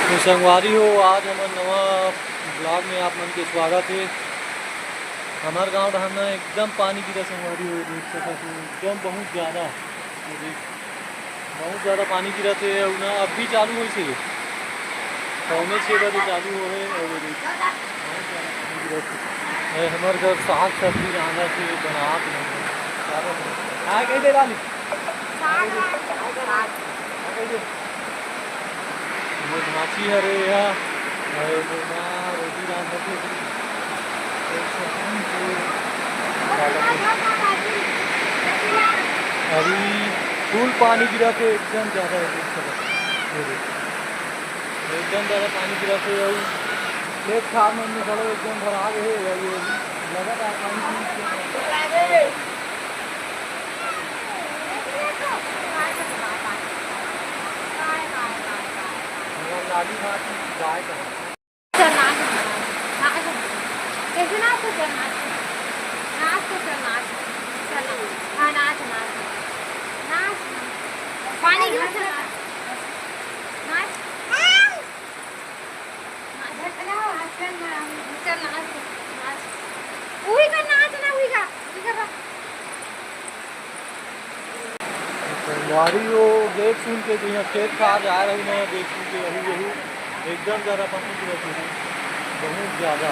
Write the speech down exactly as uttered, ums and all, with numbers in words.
तो संगवारी हो, आज हमर नवा vlog में आप मन के स्वागत हे। हमर गांव डहर न एकदम पानी गिरा संगवारी हो, देख सकत हो एकदम बहुत ज्यादा, ये देख, बहुत ज्यादा पानी गिरत हे। अउ न अभी चालू होइस हे, पौने छः बजे चालू हो हे। अउ ये देख, बहुत ज्यादा पानी गिरत हे। ए, हमर घर साग सब्जी रांधत हे, बनात हे। आ गई दे डाली। वो भांची हरे या, अरे वो माँ रोटी रांधत हे। अभी full पानी गिरत हे, एकदम ज्यादा हे, देख सकत हो। ये देखो, एकदम ज्यादा पानी गिरत हे। अउ खेत खार मन में घलो एकदम भरा गे हे। अउ ये लगातार पानी गिरत हे। हमर लाली माँ की गाय का। चल नाच, नाच, नाच। कैसे नाच तो चल नाच। नाच तो चल नाच। चल नाच। हाँ, नाच, नाच। नाच। पानी गिर चल नाच। नाच। नाच। चल नाच, नाच। उही का नाच ना, उही का। उही का। संगवारी हो, देख सुन के जइहाँ खेत खार जाए रही ना, देख सुन के यही, यही एकदम ज्यादा पानी गिरत हे, बहुत ज्यादा।